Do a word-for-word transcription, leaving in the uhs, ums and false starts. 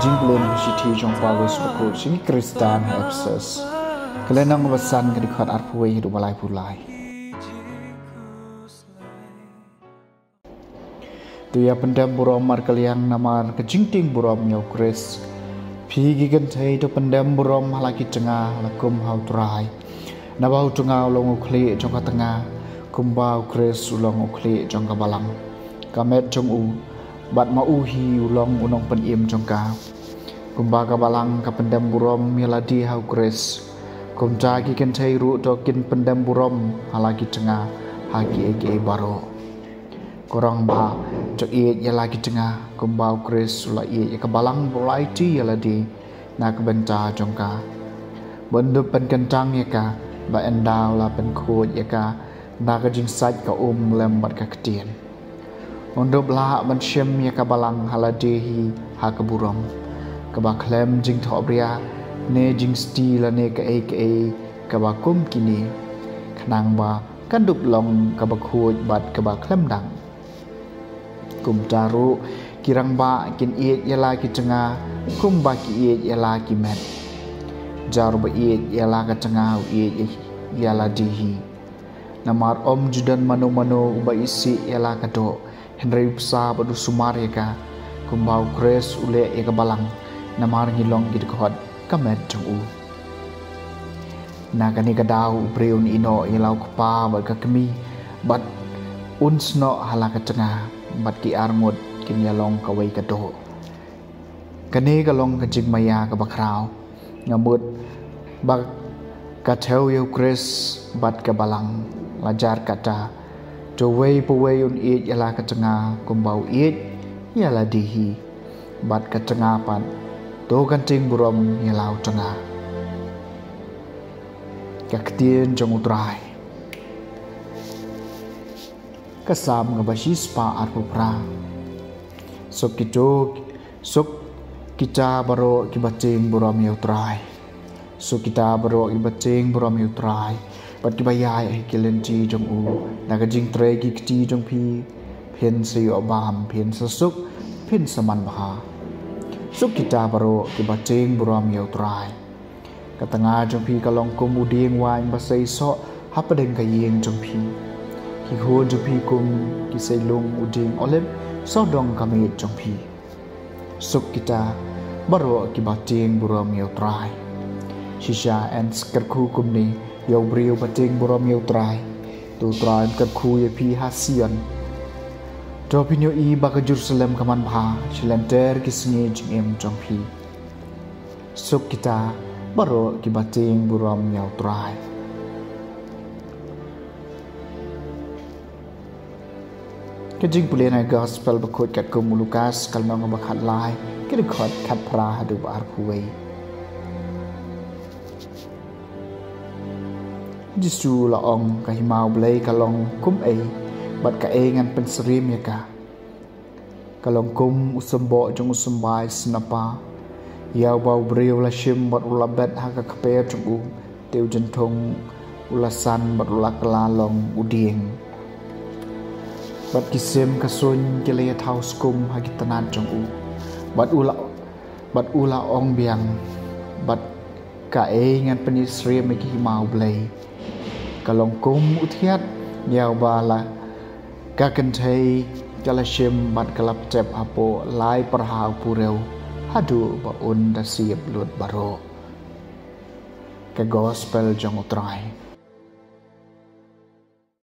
Jingpule na ka shithi jong u Paulus bakhuid sha ki Khristan ha Ephesus. Ka lynnong ba san, ka dkhot arphew wei haduh ba laiphew lai. To ïa pyndem burom markylliang namar ka jingtieng burom ïa u Khrist. Phi ki kynthei, to pyndem burom ha la ki tnga, la kum ha u Trai. Naba u tnga u long u khlieh jong ka tnga, kumba u Khrist u long u khlieh jong ka balang, ka met jong u, bad ma u hi u long u nongpynim jong ka. Kumba ka balang ka pyndem burom ïa lade ha u Khrist, kumta ki kynthei ruh to kin pyndem burom ha la ki tnga ha kiei kiei baroh. Ko rangbah, to ïeit ïa la ki tnga, kumba u Khrist u la ïeit ïa ka balang bad u la aiti ïa lade na ka bynta jong ka, ban da pynkyntang ïa ka, bad ynda u la pynkhuid ïa ka na ka jingsait ka um lem bad ka ktien. Un da lah ban shem ïa ka balang ha lade hi ha ka burom, kaba khlem jingthohbria ne jingsti lane kaei kaei kaba kum kine, khnang ba kan da long kaba khuid bad kaba khlem dang. Kumta ruh, ki rangbah kin ïeit ïa la ki tnga, kumba ki ïeit ïa la ki met. Jar ba ïeit ïa la ka tnga u ïeit ïa lade hi. Namar ym ju don mano mano uba isih ïa la ka doh, hynrei u bsa bad u sumar ïa ka, kumba u Khrist u leh ïa ka balang, namar ngi long ki dkhot ka met jong u. Na kane ka daw u briew un ïehnoh ïa la u kpa bad ka kmie, bad un snoh ha la ka tnga, bad ki arngut kin ïa long kawei ka doh. Kane ka long ka jingmaïa kaba khraw. Nga mut ba ka thew ïa u Khrist bad ka balang, la jar kata, to uwei pa uwei un ïeit ïa la ka tnga, kumba u ïeit ïa lade hi, bad ka tnga pat, to kan tieng burom ïa la u tnga. Ka ktien jong u Trai. Ka Salm kaba shispah arphew phra. Suk kito, suk kita baroh kiba tieng burom ïa u Trai. Suk kita baroh kiba tieng burom ïa u Trai, bad kiba ïaid ha ki lynti jong u. Na ka jingtrei ki kti jong phi, phin sa ïoh bam, phin sa suk, phin sa manbha. Suk kita baroh kiba tieng burom ïa u Trai. Ka tnga jong phi ka long kum u dieng waiñ ba sei soh hapdeng ka ïing jong phi. Ki khun jong phi kum ki seilung u dieng olib sawdong ka miet jong phi. Suk kita baroh kiba tieng burom ïa u Trai. Shisha yn sa kyrkhu kumne ïa u briew ba tieng burom ïa u Trai. To u Trai un kyrkhu ïa phi ha Sion. To phin ïohi ba ka Jerusalem ka manbha shi lynter ki sngi jingim jong phi. Suk kita baroh kiba tieng burom ïa u Trai. Ka jingpule na ka Gospel bakhuid katkum u Lukas, ka lynnong ba khatlai, ka dkhot khatphra haduh ba arphew wei. Jisu u la ong, ka hima u Blei ka long kumei, bad kaei ngan pynsyriem ïa ka? Ka long kum u symboh jong u symbai snapa. Ïa uba u briew u la shim bad u la bet ha ka kper jong u, te u jynthung u la san bad u la kylla long u dieng. Bad ki sim ka suiñ ki la ïathaw skum ha ki tnat jong u. Bad u la, bad u la ong biang, bad kaei ngan pynsyriem ïa ka hima u Blei? Ka long kum u thiat, ïa uba la ka kynthei ka la shim bad ka la ptep hapoh lai pyrha u purew, haduh ba un da siep lut baroh. Ka Gospel jong u Trai.